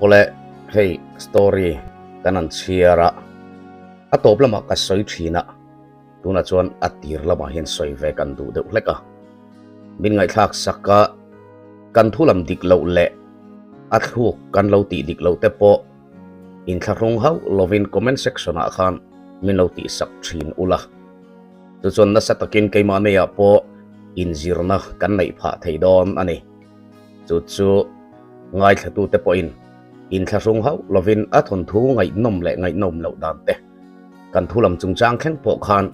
Awle hei story kan han chhiar a, a tawp lamah ka sawi thin a, tunah chuan a tir lamah hian sawi ve kan duh deuh hlek a. Min ngaihthlak sak a, kan thu lam dik loh leh a thluk kan lo tih dik loh te pawh inthlahrung hauh lovin comment section ah khan min lo tih sak thin ula. Chu chuan nasa takin keimah neiah pawh inzirna kan neih phah thei dawn a ni. Chu chu ngaithlatute pawhin inthlahrung hauh lovin a thawnthu ngaihnawm leh ngaihnawm loh dan te kan thu lam chungchang thleng pawh khan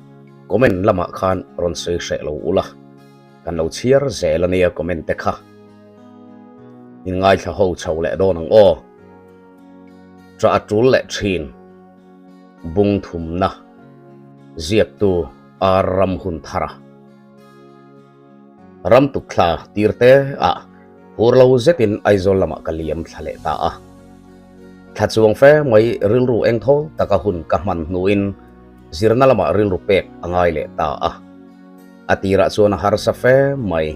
comment lamah khan rawn sawi hreh lo ula, kan lo chhiar zel a nia comment te kha. In ngaithla ho chho leh dawn ang aw. Ṭah a ṭul leh ṭhin. Bung thumna ziaktu Ar Ramhunthara. Ram tuk thla tir te ah phur lo zetin Aizawl lamah ka liam thla leh ta a. Thla chuang fe mai rilru eng thawl taka hun ka hman hnuin zirna lamah rilru pek a ngai leh ta a. A tirah chuan a harsa fe mai.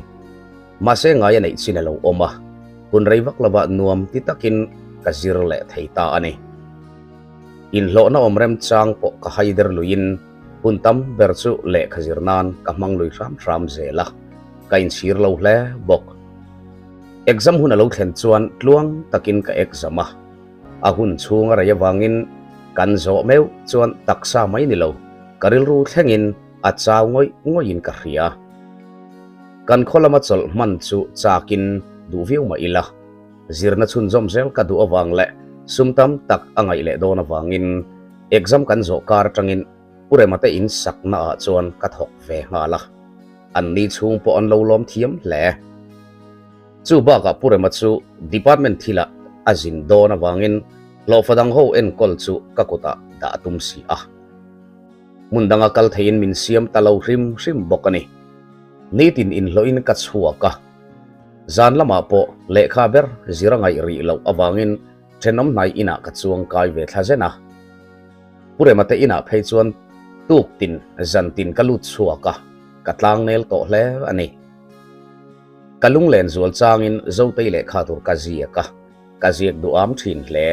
Mahse ngai a neih chin a lo awm a, hun rei vak lovah nuam ti takin ka zir leh thei ta a ni. Inhlawhna awm remchang pawh ka haider luiin Hun tam ber chu lehkha zir nan ka hmang lui hram hram zel a, ka inchhir lo hle bawk. Exam hun a lo thlen chuan tluang takin ka exam a, a hun chhung a rei avangin kan zawh meuh chuan taksa mai ni lo, ka rilru thlengin a chau ngawih ngawih in ka hria. Kan khaw lama chawlh hman chu chakin duh viau mah ila, zirna chhunzawm zel ka duh avang leh sum tam tak a ngaih leh dawn avangin, Exam kan zawh kar atangin Pu Rema te in sakna ah chuan ka thawk ve nghal a, an ni chhung pawh an lo lawm thiam hle. Chu bakah Pu Rema chu department thilah a zin dawn avangin hlawhfa dang ho enkawl chu ka kutah dah a tum si a. Hmun danga kal theiin min siam ta lo hrim hrim bawk a ni. Nitin inhlawhin ka chhuak a, zan lamah pawh lehkha ber zir a ngaih rih loh avangin Thenawm hnai inah ka chuang kai ve thla zen a. Pu Rema te inah phei chuan tuk tin zan tin ka lut chhuak a, ka tlang nel tawh hle a ni. Ka lunglen zual changin Zotei lehkha tur ka ziak a, ka ziak duham thin hle.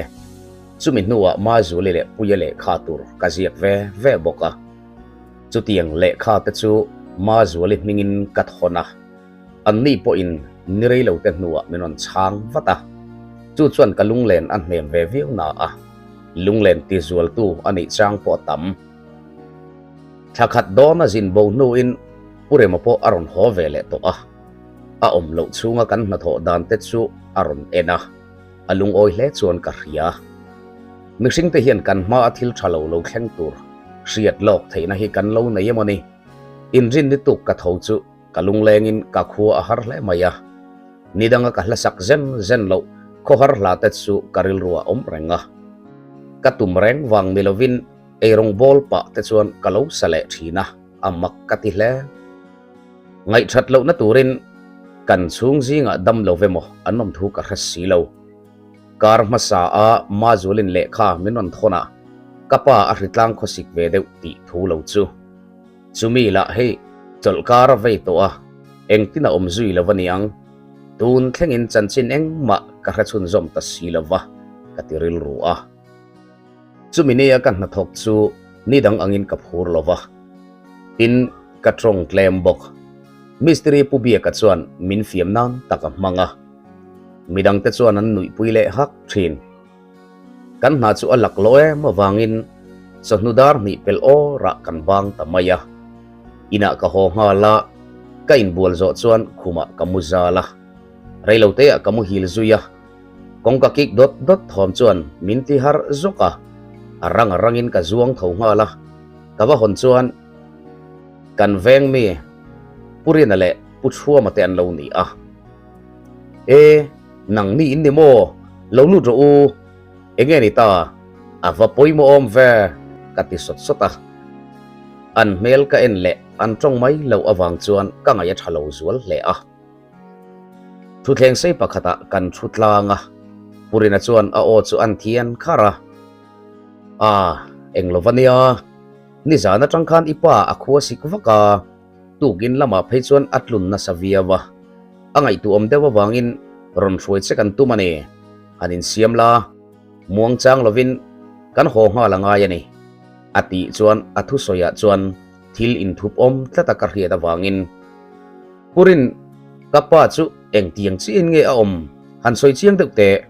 Chumi hnuah Mazuli leh Puia lehkha tur ka ziak ve ve bawk a. Chutiang lehkha te chu Mazuali hmingin ka thawn a. Anni pawhin ni rei lo te hnuah min rawn chhang vat a, chu chuan ka lunglen a hnem ve viau na a, lunglen ti zualtu a nih chang pawh a tam. Thla khat dawn a zin bo hnuin Pu Rema pawh a rawn haw ve leh tawh a, a awm loh chhunga kan hnathawh dan te chu a rawn en a, a lungawi hle chuan ka hria. Mihring te hian kan hmaa thil tha lo lo thleng tur hriat lawk theihna hi kan lo nei emaw ni? Inrin ni tuk ka tho chu Ka lunglengin ka khua a har hle mai a, nidanga ka hlasak zen zen loh khawhar hla te chu ka rilru a awm reng a. Ka tum reng vang ni lovin eirawng bawl pah te chuan ka lo sa leh thin a, a mak ka ti hle. Ngaihthat lohna turin kan chhung zingah dam lo ve maw an awm thu ka hre si lo. Kar hmasa a Mazualin lehkha min rawn thawn a, ka pa a hritlang khawsik ve deuh tih thu lo chu. Chumi lah hei chawlhkar a vei tawh a, engtin a awm zui lo a niang. Tun thlengin chanchin engmah ka hre chhunzawm ta si lo va, ka ti rilru a. Chumi nia ka hnathawk chu ni dang angin ka phur lo va, tin ka tawng tlem bawk. Mistiri Pu Biaka chuan min fiam nan tak a hmang a, midangte chuan an nuihpui leh hak thin. Kan hna chu a lak lo em avangin chawhnu dar hnih pelh awrah kan bang ta mai a. Inah ka haw nghal a, ka inbual zawh chuan khumah ka mu zal a. Reiloteah ka muhil zui a, kawngka kik dawt dawt thawm chuan min ti harh zawk a, a rang a rangin ka zuang tho nghal a. Ka va hawn chuan kan veng mi Pu Rina leh Pu Chhuama te an lo ni a. E, nang ni in ni maw? Lo lut rawh u. Enge ni ta? A va pawimawh awm ve, ka ti sawt sawt a. An hmel ka en leh an tawng mai loh avang chuan ka ngaih a tha lo zual hle a. Thuthleng sei pakhatah kan thu tlang a, Purina chuan a aw chu an thian khar a. A, eng lo va nia, nizan atang khan i pa a khua sik vak a. Tukin lamah phei chuan a tlun nasa viau a, a ngaihtuahawm deuh avangin rawn hruai che kan tum a ni. Han insiam la, muangchang lovin kan haw nghal a ngai a ni, a tih chuan a thusawiah chuan thil inthup awm tlata ka hriat avangin Purin ka pa chu engtiang chiahin nge a awm han sawi chiang deuh teh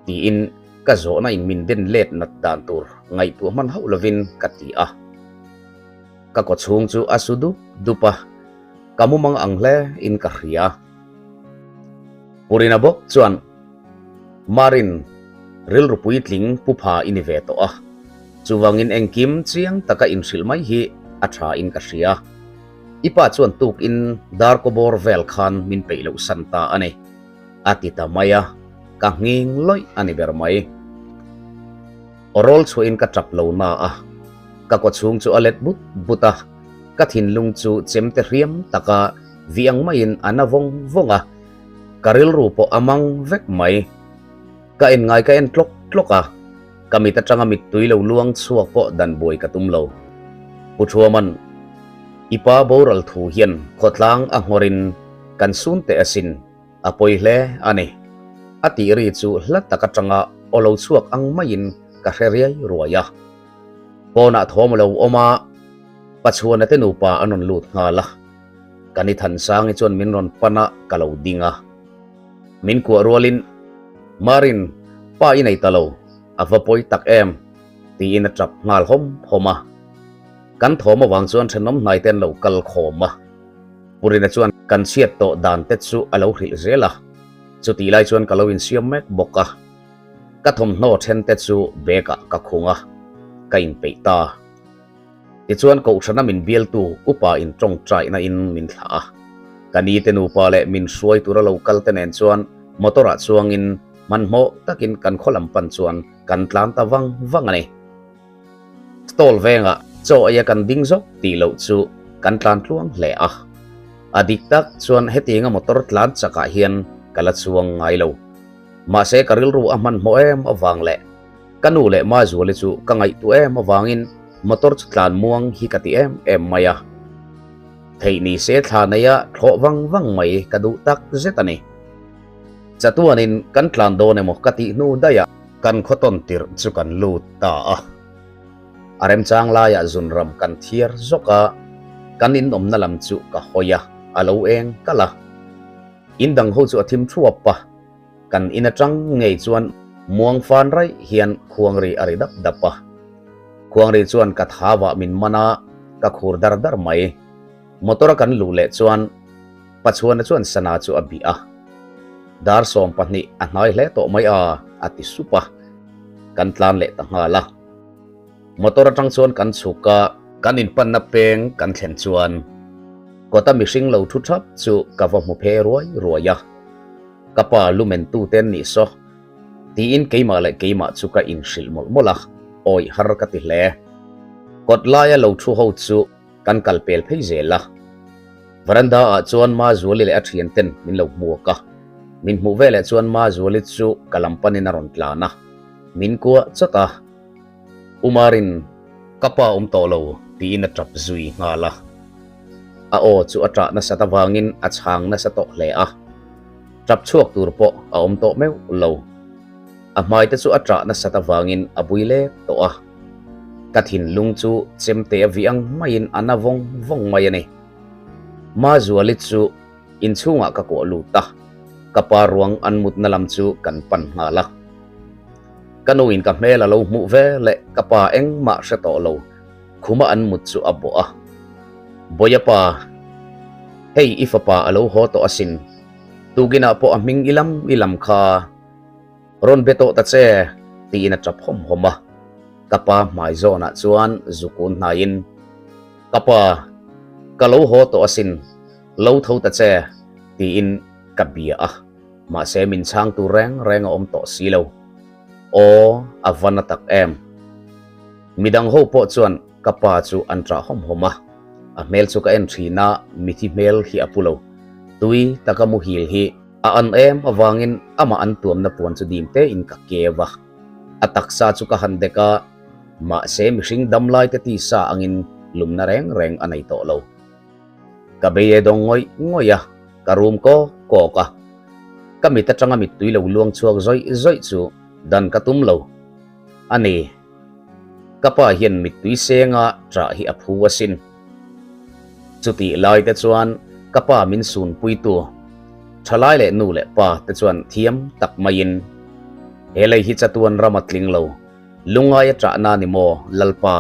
tiin ka zawhna in min den let nat dan tur ngaihtuah hman hauh lovin ka ti a. Ka kawchhung chu a su dup dup a, ka mumang ang hle in ka hria. Purina bawk chuan Marin rilru puitling pu pha i ni ve tawh a, chuvangin engkim chiang taka inhrilh mai hi a tha in ka hria. I pa chuan tukin dar kawbawr vel khan min peih loh san ta a ni, a ti ta mai a, ka nghing lawih a ni ber mai. Aw rawl chhuahin ka tap lo na a, ka kawchhung chu a let but but a, ka thinlung chu chemte hriam taka vi ang maiin a na vawng vawng a, ka rilru pawh a mang vek mai. Ka en ngai ka en tlawk tlawk a, ka mit atanga mittui lo luang chhuak pawh dan buai ka tum lo. Pu Thuaman, I pa boral thu hian khawtlang a nghawrin kan sun teh asin, a pawi hle a ni. A tih ri chu hla tak atanga aw lo chhuak ang maiin ka hre riai ruai a. Pawnah thawm a lo awm a, Pachuana te nupa an rawn lut nghal a. Ka ni Thansangi chuan min rawn pan a, ka lo ding a. Min kuah rualin, Marin, pa i nei ta lo, a va pawi tak em? tiin a tap nghal hawm hawm a. Kan thawm avang chuan thenawm hnai te an lo kal khawm a. Purina chuan kan chhiat tawh dan te chu a lo hrilh zel a. Chutih lai chuan ka lo insiam mek bawk a. Ka thawmhnaw then te chu bag ah ka khung a, ka inpeih ta. Tichuan Kohhrana min bialtu upa in tawngtaihna in min thlah a. Ka ni te nupa leh min hruai tura lo kal te nen chuan motor ah chuangin hmanhmawh takin kan khaw lam pan chuan kan tlan ta vang vang a ni. Stall vengah chaw eia kan ding zawk tih loh chu kan tlan tluang hle a. A dik tak chuan hetianga motor tlan chakah hian ka la chuang ngai lo. Mahse ka rilru a hmanhmawh em avang leh Ka nu leh Mazuali chu ka ngaihtuah em avangin motor chu tlan muang hi ka ti em em mai a. Theih ni se thla neia thlawh vang vang mai ka duh tak zet a ni. Chatuanin kan tlan dawn emaw ka tih hnu daih a. Kan khaw tawn tirh chu kan lut ta a. A remchang laiah zunram kan thiar zawk a, kan inawmna lam chu ka hawi a, a lo eng kalh a. In dang ho chu a thim thuap a. Kan in atang ngei chuan muang fan raih hian khuangri a ri dap dap a. Khuangri chuan ka thavah min man a, ka khur dar dar mai. Motor a kan luh leh chuan Pachuana chuan sana chu a bih a. Dar 20 a hnai hle tawh mai a, a ti sup a. Kan tlan leh ta nghal a. Motor atang chuan kan chhuk a. Kan inpanna peng kan thlen chuan kawta mihring lo thu thap chu ka va hmu phe ruai ruai a. Ka pa lumen tu te an nih saw tiin keimah leh keimah chu ka inhrilh mawlh mawlh a, awih har ka ti hle. Kawt laia lo thu ho chu kan kal pel phei zel a. Veranda ah chuan Mazuali leh a thian ten min lo hmuak a. Min hmuh veleh chuan Mazuali chu ka lam panin a rawn tlan a, min kuah chawt a. Umarin ka pa awm tawh lo tiin a tap zui nghal a. A aw chu a ṭah nasat avangin a chhang nasa tawh hle a. Ṭap chhuak tur pawh a awm tawh meuh lo. A hmai te chu a ṭah nasat avangin a bui lek tawh a. Ka thinlung chu chemte a vih ang maiin a na vawng vawng mai a ni. Mazuali chu inchhungah ka kuah lut a, ka pa ruang an mutna lam chu kan pan nghal a. Ka nuin ka hmel a lo hmuh ve leh ka pa engmah hre tawh lo. Khuma an mut chu a bawh a. Bawia pa, hei i fapa a lo haw tawh asin. Tukinah pawh a hming i lam i lam kha. Rawn be tawh ta che, tiin a tap hawm hawm a. Ka pa hmai zawnah chuan zukun hnaiin, Ka pa, ka lo haw tawh asin, lo tho ta che, tiin ka bia a. Mahse min chhang tur reng reng a awm tawh si lo. Aw, a va na tak em. Midang ho pawh chuan ka pa chu an ṭah hawm hawm a, a hmel chu ka en ṭhin a, mithi hmel hi a pu lo. Tui taka muhil hi a an em avangin amah an tuamna puan chu dim tein ka keu a, a taksa chu ka han dek a, mahse mihring damlai te tisa angin lumna reng reng a nei tawh lo. Ka bei e dawng ngawih ngawih a, ka rum kawk kawk a. Ka mit atanga mittui lo luang chhuak zawih zawih chu dan ka tum lo a ni. Ka pa hian mittui senga ṭah hi a phu asin. Chutih lai te chuan ka pa min sunpuitu ṭhalai leh nu leh pa te chuan thiam tak maiin, He lei hi chatuan ram a tling lo, lungngai a ṭahna ni maw Lalpa?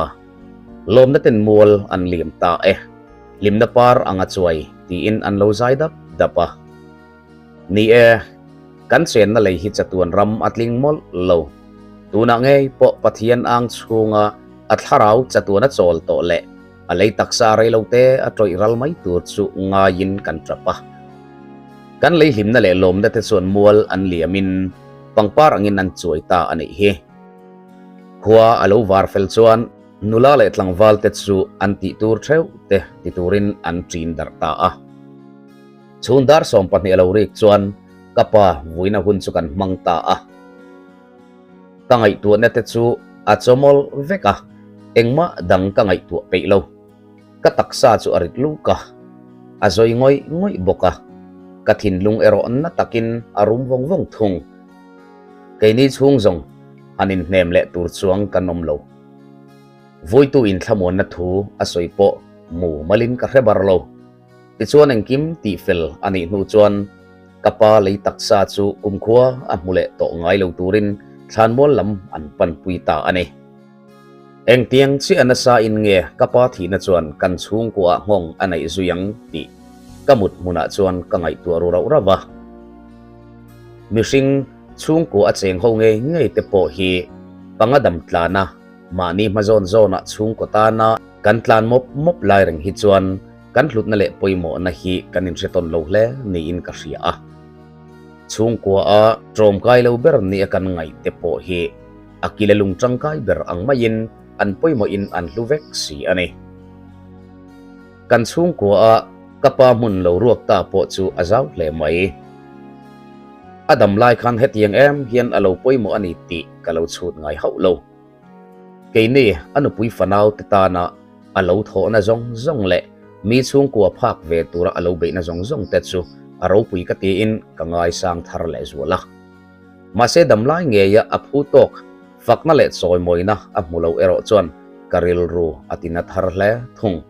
Lawmna ten mual an liam ta e, hlimna par ang a chuai tiin an lo zai dap dap a. Ni e, kan chenna lei hi chatuan ram a tling mawlh lo. Tunah ngei pawh Pathian ang chhunga a thlarau chatuan a chawl tawh leh a lei taksa rei lo te a tawih ral mai tur chu ngaiin kan tap a. Kan lei hlimna leh lawmna te chuan mual an liamin pangpar angin an chuai ta a nih hi. Khua a lo var fel chuan nula leh tlangval te chu an tih tur theuh te ti turin an ṭin darh ta a. Chhun dar 12 a lo rik chuan ka pa vuina hun chu kan hmang ta a. Ka ngaihtuahna te chu a chawmawlh vek a, engmah dang ka ngaihtuah peih lo. Ka taksa chu a rit luk a, a zawi ngawih ngawih bawk a, ka thinlung erawh na takin a rum vawng vawng thung. Keini chhung zawng han inhnem leh tur chuang kan awm lo. Vuitu inthlamuanna thu a sawi pawh mu malin ka hre bar lo. Tichuan engkim tihfel a nih hnu chuan ka pa lei taksa chu kumkhua a hmu leh tawh ngai lo turin thlanmual lam an panpui ta a ni. Engtiang chiah nasa in nge ka pa thihna chuan kan chhungkuaah nghawng a neih zui ang tih ka mut hmunah chuan ka ngaihtuah ru rauh rauh va. Mihring chhungkua a cheng ho ngei ngei te pawh hi panga dam tlana mahni hma zawn zawnah chhungkaw tana kan tlan mawp mawp lai reng hi chuan Kan hlutna leh pawimawhna hi kan inhre tawn lo hle niin ka hria a. Chhungkua a tlawmkai lo ber nia kan ngaih te pawh hi a kile lung tangkai ber ang maiin an pawimawhin an hlu vek si a ni. Kan chhungkua a ka pa hmun lo ruak ta pawh chu a zau hle mai. A dam lai khan hetiang em hian a lo pawimawh a ni tih ka lo chhut ngai hauh lo. Keini a nupui fanau te tana a lo thawhna zawng zawng leh mi chhungkua phak ve tura a lo beihna zawng zawng te chu a ropui ka tiin ka ngaisang thar leh zual a. Mahse damlai ngeia a phu tawk fakna leh chawimawina a hmu lo erawh chuan ka rilru a tina thar hle thung.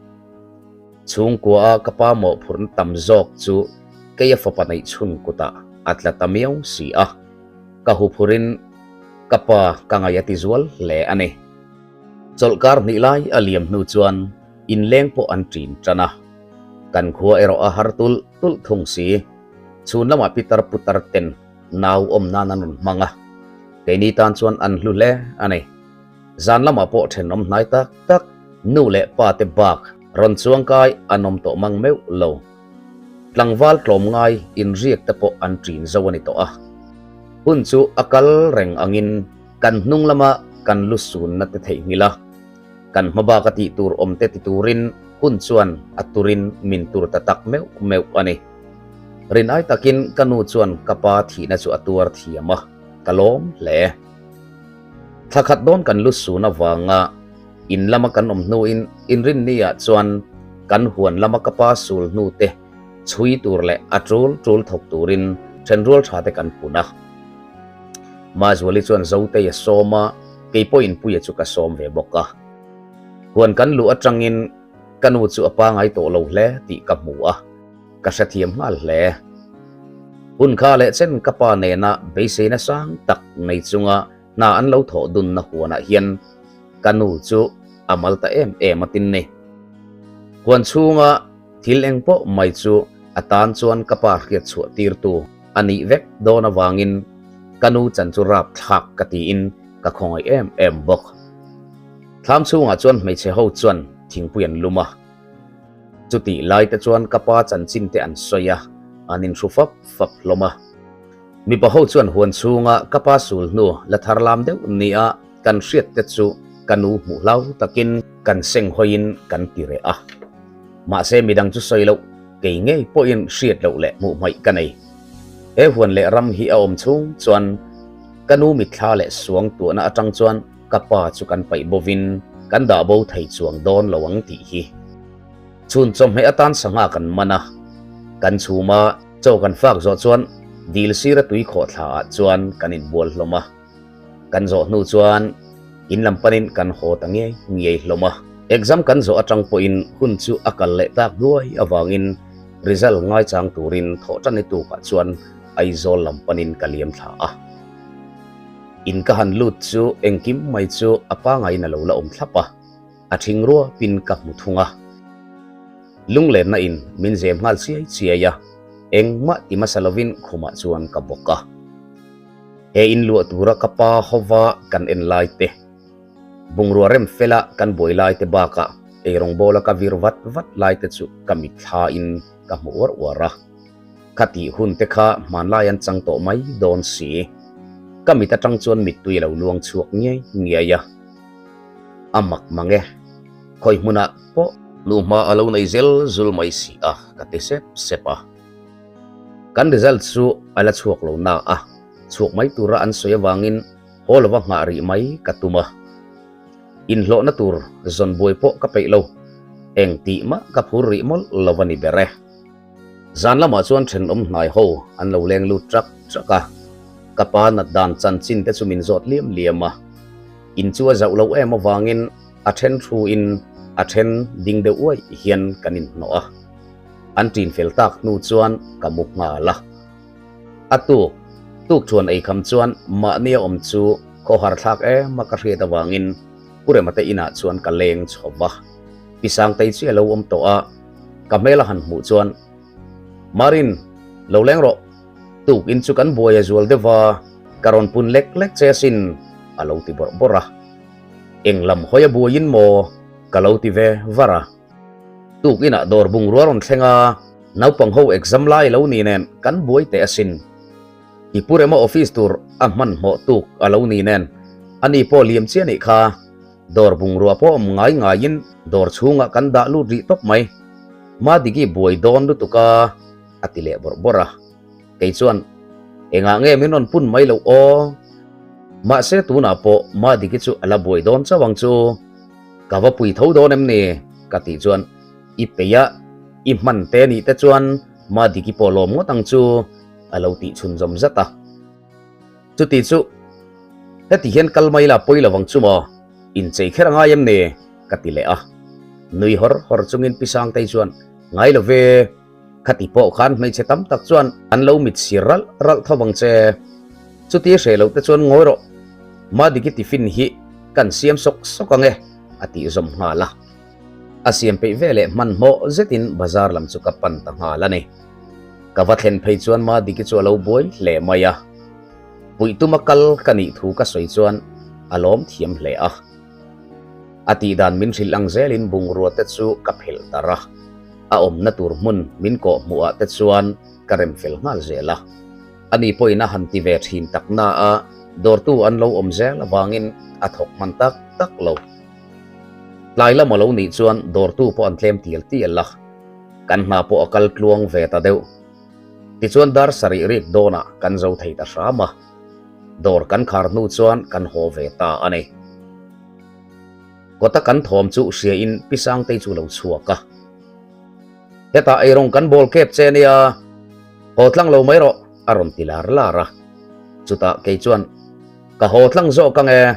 Chhungkua a ka pa mawhphurhna tam zawk chu keia fapa neih chhun kutah a tla ta miau si a. Ka huphurin ka pa ka ngaih a ti zual hle a ni. Chawlhkar hnih lai a liam hnu chuan inleng pawh an ṭin ṭan a. Kan khua erawh a har tulh tulh thung si. Chhun lamah pitar putar ten nau awm nan an rawn hmang a. Keini tan chuan an hlu hle a ni. Zan lamah pawh ṭhenawm hnai tak tak nu leh pa te bak rawn chuangkai an awm tawh mang meuh lo. Tlangval tlawmngai inriak te pawh an ṭin zo a ni tawh a. Hun chu a kal reng angin kan hnung lama kan lu sunna te theihnghilh a, kan hma bak a tih tur awm te ti turin hun chuan a turin min tur ta tak meuh meuh a ni. Rin ai takin ka nu chuan ka pa thihna chu a tuar thiam a, ka lawm hle. Thla khat dawn kan lu sun avanga In lama kan awm hnuin inrinni-ah chuan kan huan lama ka pa sul hnu te chhui tur leh a tul tul thawk turin thenrual tha te kan pun a. Mazuali chuan Zotei a sawm a, kei pawhin Puia chu ka sawm ve bawk a. Huan kan luh atangin ka nu chu a pangai tawh lo hle tih ka hmu a, ka hrethiam nghal hle. Hun kha leh chen ka pa nena beiseina sang tak nei chunga Hna an lo thawh dunna huanah hian ka nu chu a mal ta em em a tin ni. Huan chhunga thil eng pawh mai chu a tan chuan ka pa hriat chhuah tirtu a nih vek dawn avangin ka nu chan chu rap thlak ka tiin ka khawngaih em em bawk. Thlam chhungah chuan hmeichhe ho chuan thingpui an lum a. Chutih lai te chuan ka pa chanchin te an sawi a, an inhru fap fap hlawm a. Mipa ho chuan huan chhunga ka pa sul hnu la thar lam deuh nia kan hriat te chu ka nu hmuh hlau takin kan seng hawiin kan ti reh a. Mahse midang chu sawi loh, kei ngei pawhin hriat loh leh hmuh hmaih ka nei. He huan leh ram hi a awm chhung chuan ka nu mitthla leh suang tuahna atang chuan ka pa chu kan paih bovin kan dah bo thei chuang dawn lo ang tih hi. Chhun chawhmeh atan sangha kan man a, kan chhum a, Chaw kan fak zawh chuan Dil sira tui khawhthla ah chuan kan inbual hlawm a. Kan zawh hnu chuan in lam panin kan haw ta ngei ngei hlawm a. Exam kan zawh atang pawhin hun chu a kal leh tak duai avangin result ngaichang turin thawhṭan ni tukah chuan Aizawl lam panin ka liam thla a. In ka han lut chu engkim mai chu a pangaiin a lo la awm thlap a, a ṭhing ruapin ka hmu thung a. Lunglenna in min zem nghal chiai chiai a, engmah ti hmasa lovin khumah chuan ka bawk a. He in luah tura ka pa hova kan en lai te, bungrua rem fela kan buai lai te bakah eirawng bawla ka vir vat vat lai te chu ka mitthla in ka hmu uar uar a. Ka tih hun te kha hmanlai an chang tawh mai dawn si. Ka mit atang chuan mittui a lo luang chhuak ngiai ngiai a. A mak mang e. Khawi hmunah pawh hnuhma a lo nei zel zul mai si a, ka ti sep sep a. Kan result chu a la chhuak lo na a, chhuak mai tura an sawi avangin haw lova nghah rih mai ka tum a. Inhlawhna tur zawn buai pawh ka peih lo, eng tih mah ka phur rih mawlh lo a ni ber e. Zan lamah chuan thenawm hnai ho an lo leng lut trak trak a, ka pa nat dan chanchin te chu min zawt liam liam a. In chu a zauh loh em avangin a then thu in a then ding deuh uaih hian kan inhnawh a. An ṭin fel tak hnu chuan ka mu nghal a. A tuk tuk chuan eikham chuan mahni a awm chu khawhar thlak em a ka hriat avangin Pu Rema te inah chuan ka leng chho va. Pi Sangtei chu a lo awm tawh a, ka hmel a han hmuh chuan, Marin, lo leng rawh. Tuk in chu kan buai a zual deuh va, ka rawn pun lek lek che asin, a lo ti bawrh bawrh a. Eng lam hawi a buaiin maw? ka lo ti ve var a. Tuk inah dawr bungrua rawn thleng a, naupang ho exam lai lo ni nen kan buai teh asin. I pu Rema office tur a hmanhmawh tuk a lo ni nen, ani pawh liam chiah nih kha. Dawr bungrua pawh awm ngai ngaiin dawr chhungah kan dah lut rih tawp mai. Madiki buai dawn lutuk a, a ti leh bawrh bawrh a. Kei chuan, Engah nge min rawn pun mai loh aw? Mahse tunah pawh Madiki chu a la buai dawn chauh ang chu. Ka va pui tho dawn em ni? Ka tih chuan, I peih a, i hman te nih te chuan Madiki pawh lawm ngawt ang chu, a lo tih chhunzawm zat a. Chuti chu, heti hian kal mai la pawi lovang chu maw? Inchei kher a ngai em ni? Ka ti leh a. Nui hawr hawr chungin Pi Sangtei chuan, Ngai lo ve, khati pawh khan hmeichhe tam tak chuan an lo mit sir ralh ralh tho vang che. Chuti hreh loh te chuan ngawi rawh, Madiki tiffin hi kan siam sawk sawk ang e, a tih zawm nghal a. A siam peih ve leh hmanhmawh zetin bazar lam chu ka pan ta nghal a ni. Ka va thlen phei chuan Madiki chu a lo buai hle mai a. Puih tuma kal ka nih thu ka sawi chuan a lawm thiam hle a. A tih dan min hrilh ang zelin bungrua te chu ka phelh tar a. A awmna tur hmun min kawh hmuhah te chuan ka rem fel nghal zel a. Ani pawhin a han ti ve thin tak na a, dawrtu an lo awm zel avangin a thawk hman tak tak lo. Tlai lam a lo nih chuan dawrtu pawh an tlem tial tial a, kan hna pawh a kal tluang ve ta deuh. Tichuan dar sarih rik dawnah kan zo thei ta hram a, dawr kan khar hnu chuan kan haw ve ta a ni. Kawta kan thawm chu hriain Pi Sangtei chu lo chhuak a. Hetah eirawng kan bawl kep che nia, haw tlang lo mai rawh a rawn ti lar lar a. Chutah kei chuan Ka haw tlang zawk ang e,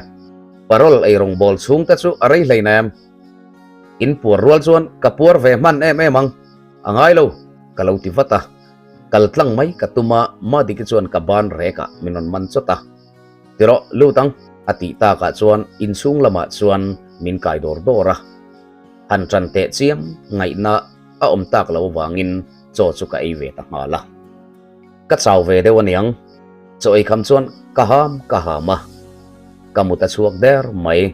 parol eirawng bawl chhung te chu a rei hleinem. In puar rual chuan ka puar ve hman em em ang, a ngai lo, ka lo ti vat a. Kal tlang mai ka tum a, Madiki chuan ka ban rekah min rawn man chawt a. Ti rawh, lut ang, a tih takah chuan inchhung lamah chuan min kai dawr dawr a. Han ṭan teh chiam ngaihna a awm tak lo avangin chaw chu ka ei ve ta nghal a. Ka chau ve deuh aniang. Chaw ei kham chuan ka ham ka ham a, ka mut a chhuak der mai.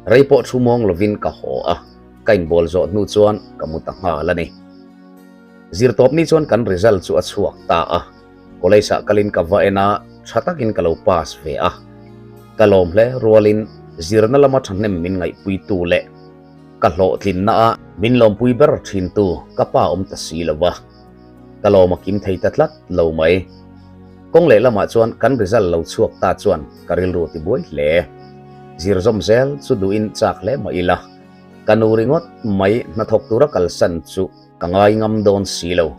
Rei pawh thu muang lovin ka haw a, ka inbawl zawh hnu chuan ka mu ta nghal a ni. Zirtawp ni chuan kan result chu a chhuak ta a, college ah kalin ka va en a, tha takin ka lo pass ve a. Ka lawm hle rualin zirna lama thahnem min ngaihpuitu leh ka hlawhtlinna a min lawmpui ber thintu ka pa awm ta si lo va. Ka lawm a kim thei ta tlat lo mai. Kawng leh lamah chuan kan result lo chhuak ta chuan ka rilru a ti buai hle. Zir zawm zel chu duhin chak hle mah ila, ka nu ringawt mai hnathawk tura kalsan chu ka ngai ngam dawn si lo.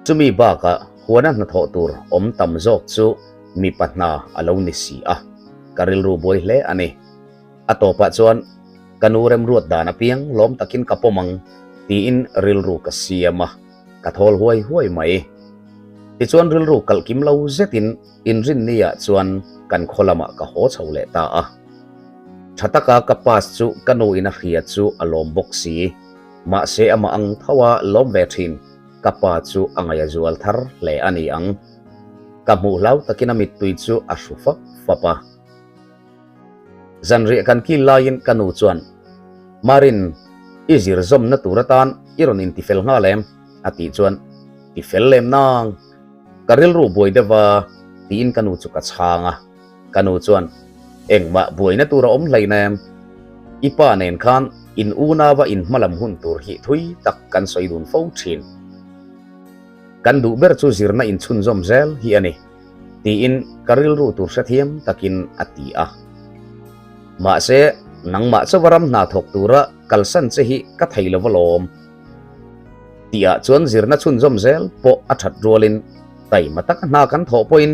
Chumi bakah. Huana hnathawh tur awm tam zawk chu mipa hna a lo ni si a, ka rilru buai hle a ni. A tawpah chuan ka nu remruat dan apiang lawm takin ka pawm ang tiin rilru ka siam a, ka thawl huai huai mai. Tichuan rilru kalh kim lo zetin inrinni-ah chuan kan khaw lamah ka haw chho leh ta a. Tha taka ka pass chu ka nu in a hria chu a lawm bawk si, mahse amah ang tho a lawm ve thin. Ka pa chu a ngaih a zual thar hle a ni ang. Ka hmuh hlau takin a mittui chu a hru fap fap a. Zanriah kan kil laiin ka nu chuan, Marin, i zir zawmna tur atan i rawn intifel nghal em? a tih chuan, Tifel lem nang. Ka rilru buai deuh va, tiin ka nu chu ka chhang a. Ka nu chuan, Engmah buaina tur a awm hlein em? I pa nen khan in unauva in hmalam hun tur hi thui tak kan sawi dun fo thin. Kan duh ber chu zirna inchhunzawm zel hi a ni, tiin ka rilru tur hrethiam takin a ti a. Mahse, nangmah chauha ram hna thawk tura kalsan che hi ka thei lo alawm. Tihah chuan zirna chhunzawm zel pawh a that rualin taima taka hna kan thawh pawhin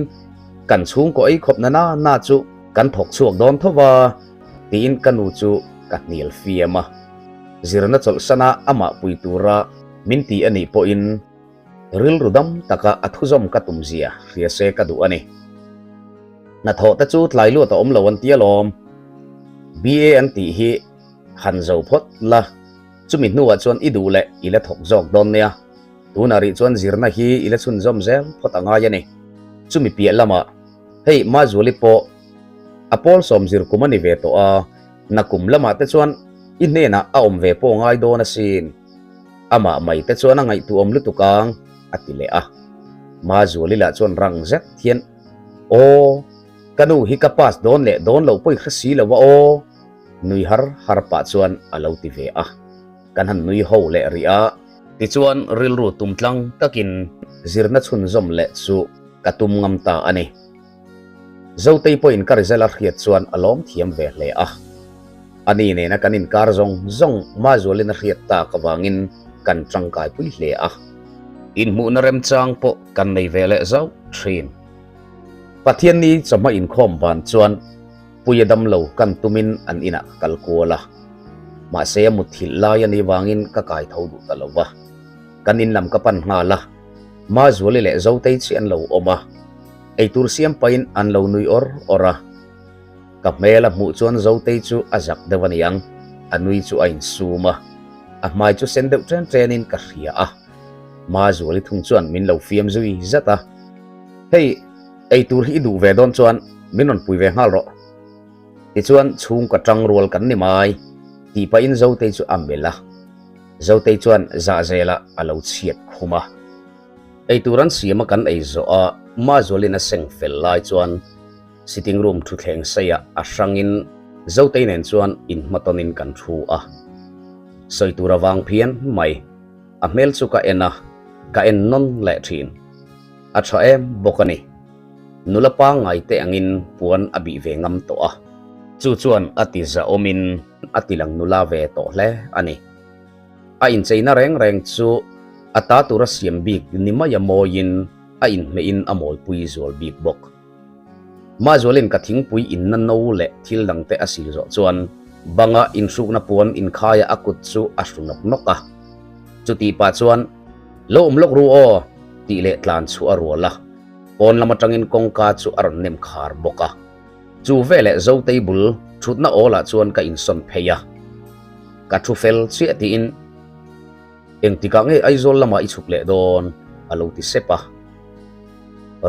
kan chhungkaw ei khawp na na na chu kan thawk chhuak dawn tho va tiin ka nu chu ka hnial fiam a. Zirna chawlhsana amah pui tura min ti a nih pawhin rilru dam taka a thuzawm ka tum zia hria se ka duh a ni. Hnathawh te chu tlai luat a awm lo an ti alawm. BA an tih hi han zo phawt la. Chumi hnuah chuan i duh leh i la thawk zawk dawn nia. Tunah rih chuan zirna hi i la chhunzawm zel phawt a ngai a ni. Chumi piah lamah, hei Mazuali pawh a pawl sawmzir kum a ni ve tawh a, nakum lamah te chuan i hnenah a awm ve pawh ngai dawn asin. Amah mai te chuan a ngaihtuahawm lutuk ang, a ti leh a. Mazuali lah chuan rang zet hian, Aw, ka nu hi ka pass dawn leh dawn loh pawh i hre si lo a aw. Nui har har pah chuan a lo ti ve a, kan han nui ho leh rih a. Tichuan rilru tum tlang takin zirna chhunzawm leh chu ka tum ngam ta a ni. Zotei pawhin ka result a hriat chuan a lawm thiam ve hle a. Ani nena kan inkar zawng zawng Mazualin a hriat tak avangin kan tangkaipui hle a. Inhmuhna remchang pawh kan nei ve leh zauh thin. Pathianni chawhma inkhawm ban chuan Puia damlo kan tumin an inah ka kal kual a, mahse a mutthilh lai a nih vangin ka kai tho duh ta lo va. Kan in lam ka pan nghal a, Mazuali leh Zotei chi an lo awm a, eitur siam pahin an lo nui awr awr a. Ka hmel a hmuh chuan Zotei chu a zak deuh a niang, a nui chu a insum a, a hmai chu sen deuh ṭen ṭenin ka hria a. Mazuali thung chuan min lo fiam zui zat a, Hei, Ei tur hi i duh ve dawn chuan min rawn pui ve nghal rawh. Tichuan chhungkaw tang rual kan ni mai tih pahin Zotei chu a melh a. Zotei chuan zahzelah a lo chhiat khum a. Ei tur an siam a kan ei zawh a, Mazualin a seng fel lai chuan sitting room thuthleng seiah a hrangin Zotei nen chuan inhmatawnin kan thu a. Sawi tur a vang phian mai. A hmel chu ka en a, ka en nawn leh thin. A tha em bawk a ni. Nula pangngai te angin puan a bih ve ngam tawh a. Chu chuan a ti zahawmin a ti lang nula ve tawh hle a ni. A incheina reng reng chu a ta tura siam bik ni mai a mawiin a inhmehin a mawipui zual bik bawk. Mazualin ka thingpui inna no leh thil dangte a sil zawh chuan banga inhrukna puan inkhaiah a kut chu a hru nawk nawk a. Chutih pah chuan, Lo awm lawk ru aw! tih leh tlan chu a rual a, pawn lam atangin kawngka chu a rawn nem khar bawk a. Chu veleh Zotei bul thutna awlah chuan ka insawn phei a. Ka thu fel chiah tiin, Engtikah nge Aizawl lamah i chhuk leh dawn? a lo ti sep a.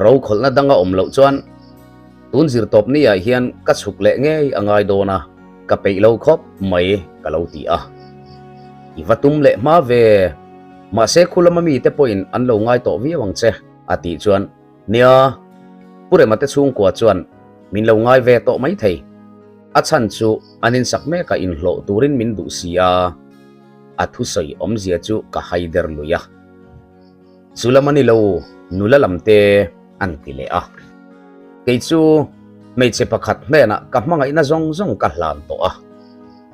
Ro khawlhna danga awm loh chuan tun zirtawp ni ah hian ka chhuk leh ngei a ngai dawn a, ka peih lo khawp mai ka lo ti a. I va tum leh hma ve, mahse khu lama mite pawhin an lo ngai tawh viau ang che a tih chuan nia, Pu Rema te chhungkua chuan min lo ngai ve tawh mai thei. A chhan chu an insak mekah inhlawh turin min duh si a, a thusawi awmzia chu ka haider lui a. Chu lam a ni lo, nula lam te an ti leh a. Kei chu hmeichhe pakhat hnenah ka hmangaihna zawng zawng ka hlan tawh a,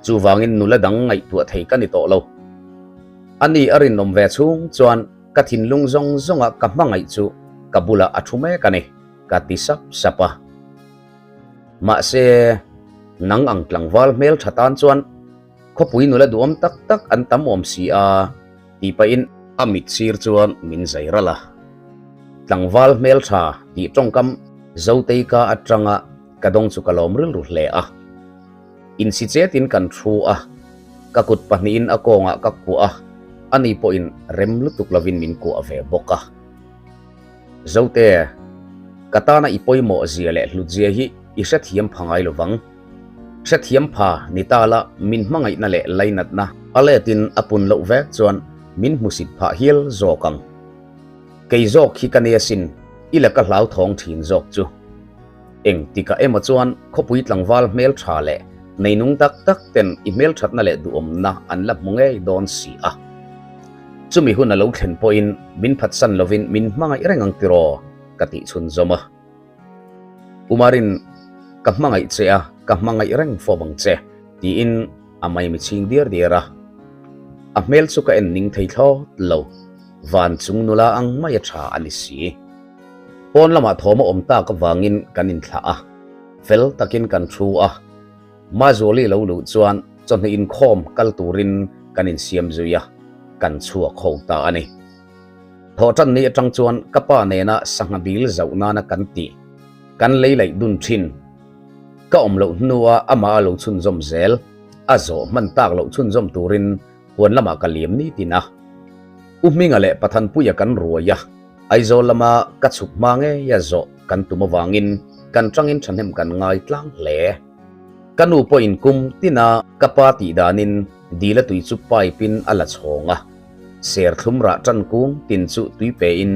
chuvangin nula dang ngaihtuah thei ka ni tawh lo. Ani a rinawm ve chhung chuan ka thinlung zawng zawnga ka hmangaih chu ka bulah a thu mek a ni, ka ti sap sap a. Mahse, nang ang tlangval hmel tha tan chuan khawpui nula duhawm tak tak an tam awm si a, tih pahin a mit sir chuan min zai ralh a. Tlangval hmel tha tih tawngkam Zotei ka atanga ka dawng chu ka lawm rilru hle a. Insi chetin kan thu a, ka kut pahnihin a kawngah ka kuah a, ani pawhin rem lutuk lovin min kuah ve bawk a. Zote, ka tana i pawimawh zia leh hlut zia hi i hrethiam pha ngai lovang. Hrethiam pha ni ta la min hmangaihna leh lainatna a letin a pun loh vek chuan min hmusit phah hial zawk ang. Kei zawk hi ka nia sin, i la ka hlauthawng thin zawk chu. Eng tikah emaw chuan khawpui tlangval hmel tha leh neinung tak tak ten i hmelthatna leh duhawmna an la hmu ngei dawn si a. Chumi hun a lo thlen pawhin min phatsan lovin min hmangaih reng ang tiraw? ka tih chhunzawm a. Umarin, Ka hmangaih che a, ka hmangaih reng fawp ang che, tiin a maimi chhing diar diar a. A hmel chu ka en ning thei thlawt lo, van chung nula ang mai a tha a ni si. Pawn lamah thawm a awm tak avangin kan inthlah a, fel takin kan thu a. Mazuali lo luh chuan chawhnu inkhawm kal turin kan insiam zui a, kan chhuak ho ta a ni. Thawhṭan ni aṭang chuan ka pa nena sangha dil zauh nana kan tih kan lei laih dun ṭhin. Ka awm loh hnua amah a lo chhunzawm zel, a zawh hman tak loh chhunzawm turin huan lamah ka liam nitin a. U Hminga leh Pathanpuia kan ruai a. Aizawl lama ka chhuk hma ngeia zawh kan tum avangin kan tangin thahnem kan ngai tlang hle. Ka nu pawhin kum tina ka pa tih danin dila tui chu pipe in a la chhawng a, serthlum rah tan kung tin chu tui pein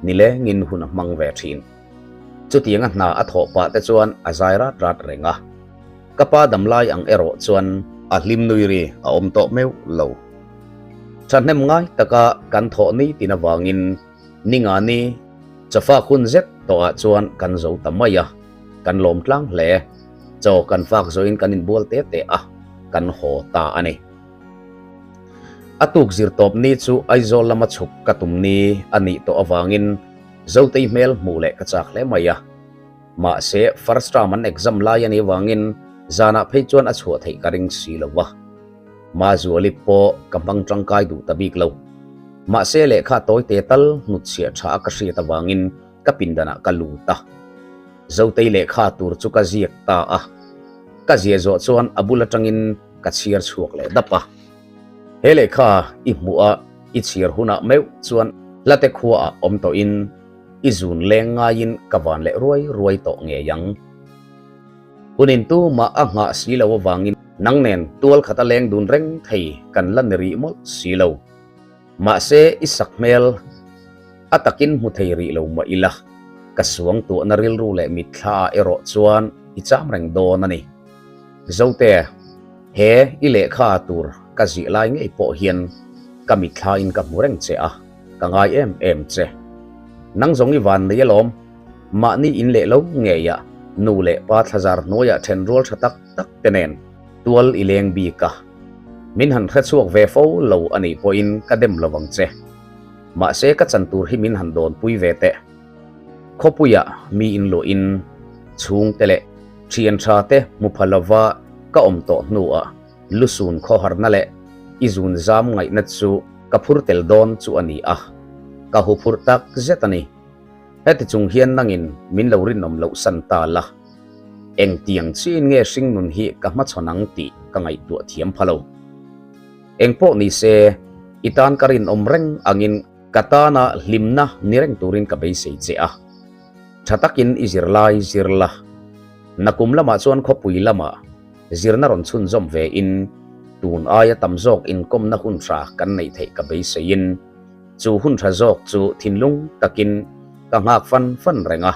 nilengin hun a hmang ve thin. Chutianga hna a thawh pah te chuan a zai rat rat reng a. Ka pa damlai ang erawh chuan a hlim nui ri a awm tawh meuh lo. Thahnem ngai taka kan thawh ni tin avangin ninga ni chawfak hun zet tawhah chuan kan zo ta mai a, kan lawm tlang hle. Chaw kan fak zawhin kan inbual te te a, kan haw ta a ni. A tuk zir tawp ni chu Aizawl lama chhuk ka tum ni a nih tawh avangin Zotei hmel hmuh leh ka chak hle mai a. Mahse, first term an exam lai a nih avangin zanah phei chuan a chhuah theih ka ring si lo va. Mazuali pawh ka hmang tangkai duh ta bik lo. Mahse, lehkha tawi te tal hnutchhiah tha a ka hriat avangin ka pindanah ka lut a. Zotei lehkha tur chu ka ziak ta a. Ka ziah zawh chuan a bul atangin ka chhiar chhuak leh dap a. He lehkha i hmuh a i chhiar hunah meuh chuan hlate khuaah awm tawhin I zun leng ngaiin ka van leh ruai ruai tawh ngei ang. Hunin tumah a nghah si lo avangin nang nen tual khat a leng dun reng thei kan la ni rih mawlh si lo. Mahse i sak hmel a takin hmu thei rih lo mah ila, ka suang tuahna rilru leh mitthla ah erawh chuan i cham reng dawn a ni. Zote, he i lehkha tur ka zih lai ngei pawh hian ka mitthla in ka hmu reng che a. Ka ngai em em che. Nang zawng i van nei alawm. Mahni in leh lo ngei a, nu leh pa thlazar hnuaiah then rual tha tak tak te nen tual i leng bik a. Min han hre chhuak ve fo lo a nih pawhin ka dem lo vang che. Mahse ka chan tur hi min han dawnpui ve teh. Khawpuiah mi in luahin chhungte leh thian tha te hmu pha lova ka awm tawh hnuah Lusun khawharna leh i zun zam ngaihna chu ka phur tel dawn chu a ni a, ka hu phurh tak zet a ni. Heti chung hian nangin min lo rinawm loh san ta la, engtiang chiin nge hringnun hi ka hmachhawn ang tih ka ngaihtuah thiam pha lo. Engpawh ni se, i tan ka rinawm reng angin ka tana hlimna ni reng turin ka beisei che a. Tha takin i zirlai zir la, nakum lamah chuan khawpui lamah Zirna rawn chhunzawm ve in tun aia tam zawk inkawmna hun tha kan neih theih ka beiseiin chu hun tha zawk chu thinlung takin ka nghak fan fan reng a,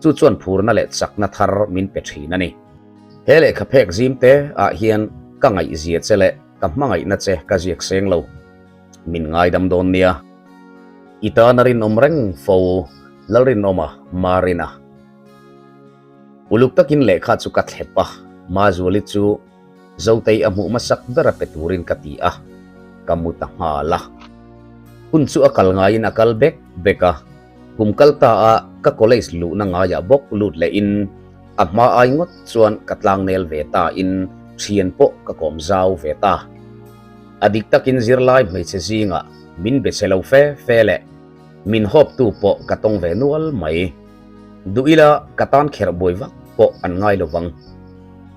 chu chuan phurna leh chakna thar min pe thin a ni. He lehkha phek zim te ah hian ka ngaihzia che leh ka hmangaihna che ka ziak seng lo. Min ngaidam dawn nia. I tana rinawm reng fo Lalrinawma Marina. Uluk takin lehkha chu ka thlep a, Mazuali chu Zotei a hmuh hmasak ber a pe turin ka ti a, ka mu ta nghal a. Hun chu a kal ngaiin a kal bek bek a, Kum kal ta a ka college luhna ngaiah bawk lut lehin a hma ai ngawt chuan ka tlangnel ve ta in thian pawh ka kawm zau ve ta. A dik takin zirlai hmeichhe zingah min be che lo fe fe leh min hawptu pawh ka tawng ve nual mai. Duh ila ka tan kherh buai vak pawh an ngai lo vang.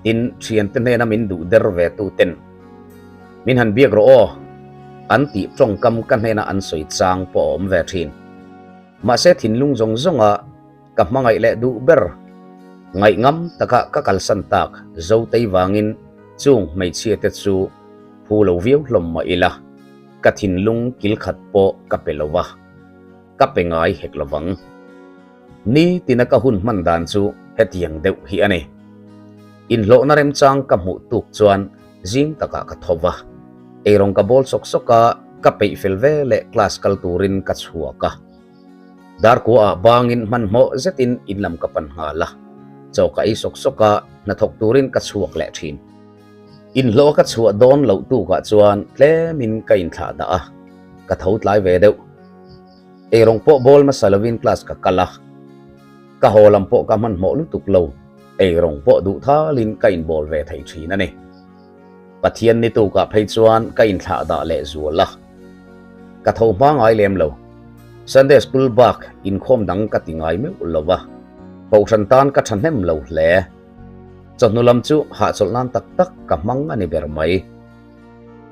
Tin, thiante hnena min duh der ve tu ten min han biak rawh aw an tih tawngkam ka hnena an sawi chang pawh a awm ve thin. Mahse thinlung zawng zawnga ka hmangaih leh duh ber ngaihngam taka ka kalsan tak Zotei vangin chung hmeichhia te chu phu lo viau hlawm mah ila ka thinlung kil khat pawh ka pe lo va, ka pe ngai hek lo vang. Ni tina ka hun hman dan chu hetiang deuh hi a ni. Inhlawhna remchang ka hmuh tuk chuan zing takah ka tho va, eirawng ka bawl sawk sawk a, ka peih fel ve leh class kal turin ka chhuak a. Darkua ah bangin hmanhmawh zetin in lam ka pan nghal a, chaw ka ei sawk sawk a, hnathawk turin ka chhuak leh thin. Inhlawh ka chhuah dawn loh tukah chuan tlemin ka inthlah dah a, ka tho tlai ve deuh. Eirawng pawh bawl hmasa lovin class ka kal a, ka haw lam pawh ka hmanhmawh lutuk lo, eirawng pawh duh thalin ka inbawl ve thei thin a ni. Pathian ni tukah phei chuan ka inthlah dah leh zual a, ka tho hma ngai lem lo. Sunday school bak inkhawm dang ka ti ngai meuh lo va, kohhran tan ka thahnem lo hle. Chawhnu lam chu hahchawlh nan tak tak ka hmang a ni ber mai.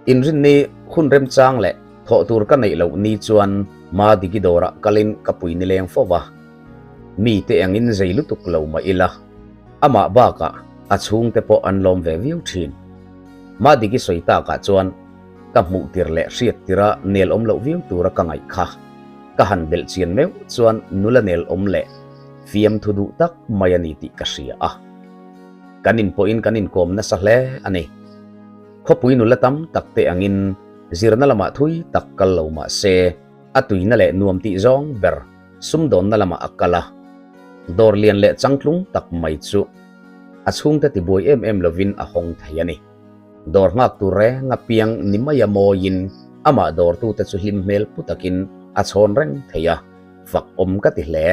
Inrinni hun remchang leh thawh tur ka neih loh ni chuan Ma Diki dawrah kalin ka pui nileng fo va. Mite engin zei lutuk lo mah ila, amah bakah a chhungte pawh an lawm ve viau thin. Ma Diki sawi takah chuan ka hmuh tir leh hriat tira nel awm loh viau tura ka ngaih kha. Ka han belh chian meuh chuan nula nel awm leh fiamthu duh tak mai a ni tih ka hria a. Kan inpawhin kan inkawm nasa hle a ni. Khawpui nula tam tak te angin zirna lamah thui tak kal lo mah se, a tuina leh nuam tih zawng ber sumdawnna lamah a kal a. Dawr lian leh changtlung tak mai chu a chhungte tibuai em em lovin a hawng thei a ni. Dawr nghak tur reng a piang ni maia mawiin amah dawrtute chu hlim hmel pu takin a chhawn reng thei a, fak awm ka ti hle.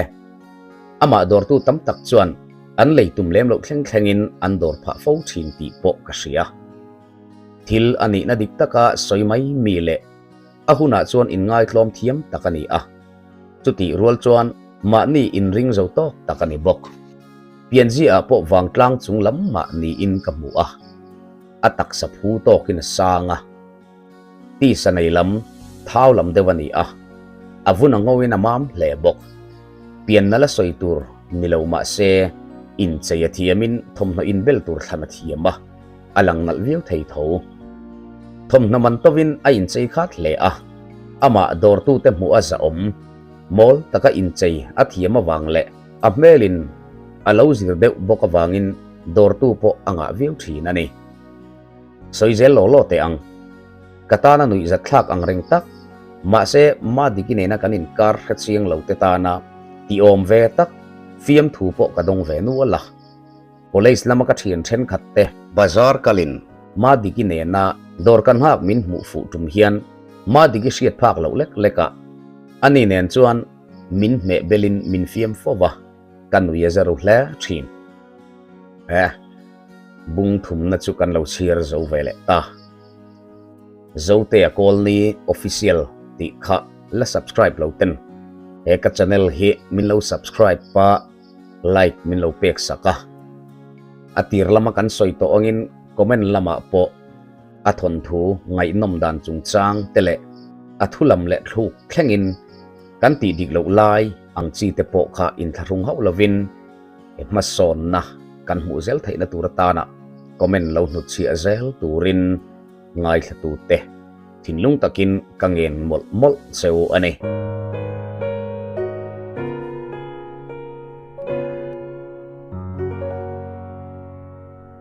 Amah dawrtu tam tak chuan an lei tum lem loh thleng thlengin an dawr phah fo thin tih pawh ka hria. Thil a nihna dik taka sawi mai mi leh a hunah chuan inngaitlawm thiam tak a ni a. Chutih rual chuan mahni inring zo tawk tak a ni bawk. Pianzia ah pawh vangtlang chung lam mah niin ka hmu a, a taksa phu tawkin a sang a. Tisa nei lam, thau lam deuh a ni a, a vun a ngawin a mam hle bawk. Pianna la sawi tur ni lo mah se, inchei a thiamin thawmhnaw inbel tur thlan a thiam a, a lang nalh viau thei tho. Thawmhnaw man tovin a inchei khat hle a, amah dawrtute hmuh a zahawm, mawl taka inchei a thiam avang leh a hmelin a lo zir deuh bawk avangin dawrtu pawh a ngah viau thin a ni. Sawi zel law law teh ang. Ka tana nuihzat thlak ang reng tak, mahse Madiki nena kan inkar hre chiang lo te tana tiawm ve tak fiamthu pawh ka dawng ve nual a. College lama ka thian thenkhat te bazar kalin Madiki nena dawr kan nghak min hmuh fuh tum hian Madiki hriat phak loh lek lek a, ani nen chuan min hmeh belin min fiam fo va, ka nui a za ru hle thin. Eh. Bung thumna chu kan lo chhiar zo ve leh ta. Zotea Kawlni Official tih kha la subscribe lo ten he ka channel hi min lo subscribe pa like min lo pek sak a. A tir lama kan sawi tawh angin comment lamah pawh a thawnthu ngaihnawm dan chungchang te leh a thu lam leh thluk thlengin kan tih dik loh lai ang chi te pawh kha inthlahrung hauh lovin He hmasawnna kan hmuh zel theihna tur atana comment lo hnutchhiah zel turin ngaithlatute thinlung takin ka ngen mawlh mawlh cheu a ni.